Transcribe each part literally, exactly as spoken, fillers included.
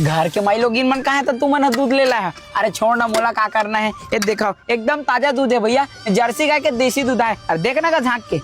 घर के माई लोगिन मन कहे त तुमन ह दूध ले ला है। अरे छोड़ ना, मोला का करना है। ये देखो, एकदम ताजा दूध है भैया, जर्सी गाय के देसी दूध आय। अरे देखना का झांक के।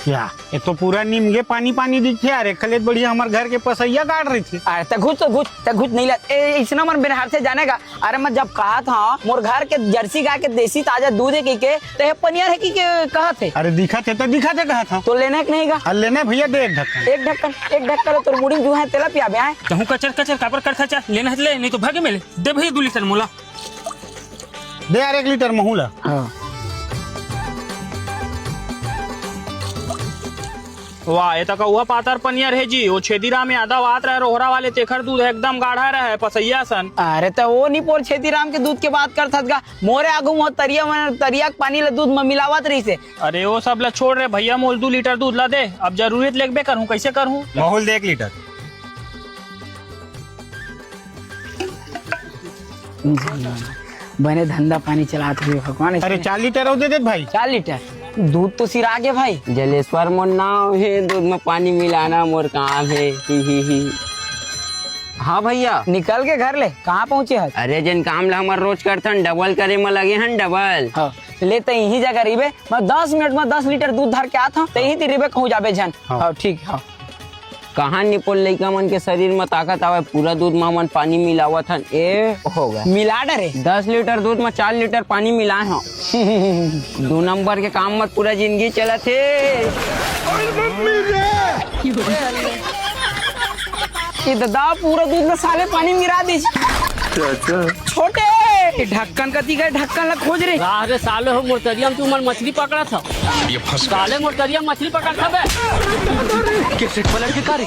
क्या? ये तो पूरा नीम के पानी पानी दिखे यार। एखर ले बढ़िया हमर घर के पसैया गाड़ रही थी। अरे त घुच तो घुच, त घुच नहीं ला। ए, इसना मन बेनहार से जानेगा। अरे मैं जब कहा था मोर घर के जर्सी गाय के देसी ताजा दूध है कि के, त ये पनियर है कि के कहा थे। अरे दिखा थे तो दिखा थे कहा था। तो लेना है कि नहीं गा? अरे लेना है भैया, दे एक ढक्कन। एक ढक्कन, एक ढक्कन तोर मुड़ी जो है तेला पियाबे आए। तहूँ कचर कचर काबर करथा? चल लेना है त ले, नहीं तो भागे मिले। दे भैया दू लीटर मोला। दे यार एक लीटर महू ला। हाँ। वाह, ये तो कौआ पातर पनियर है जी। वो छेदीराम यादव आत रहे रोहरा वाले, तेखर दूध एकदम गाढ़ा रहे, पसैया सन। अरे तो वो नहीं पोर छेदीराम के दूध के बात करथस गा। मोरे आगू में तरिया में, तरिया के पानी ला दूध में मिलावत रहिसे। अरे वो सब ला छोड़ रे भैया, मोल दू लीटर दूध ला दे। अब जरूरत लेगबे करहूँ, कैसे करहूँ? महू ल दे एक लीटर। बने धंधा पानी चलात हुए भगवान। अरे चार लीटर और दे दे भाई। चार लीटर दूध तो सिरा गे भाई। जलेश्वर मोर नाव हे, दूध में पानी मिलाना मोर काम हे। ही, ही, ही। हाँ भैया। निकल के घर ले, कहाँ पहुँचे हस? अरे जेन काम ला हमर रोज करथन, डबल करे में लगे हन, डबल। हाँ, ले त इही जगह रहिबे, मैं दस मिनट में दस लीटर दूध धर के आत हूँ, त इही ती रहिबे, कहूँ जाबे झन। हाँ। हाँ, ठीक, हाँ। कहाँ निपोर लइका मन के शरीर म ताकत आवय, पूरा दूध म हमन पानी मिलावत हन। ए हो गए। मिला डरे। दस लीटर दूध म चार लीटर पानी मिलाए हो। दू नंबर के काम म पूरा जिंदगी चलत हे। ये ददा पूरा दूध में साले पानी मिला दीस। छोटे, ये ढक्कन कती गए, ढक्कन ला खोज रे। वाह रे साले हो, मोर तरिया म तू मन मछली पकड़ा था। ये फंस गया। साले मोर तरिया म मछली पकड़ा था बे। कैसे पलट के तारी?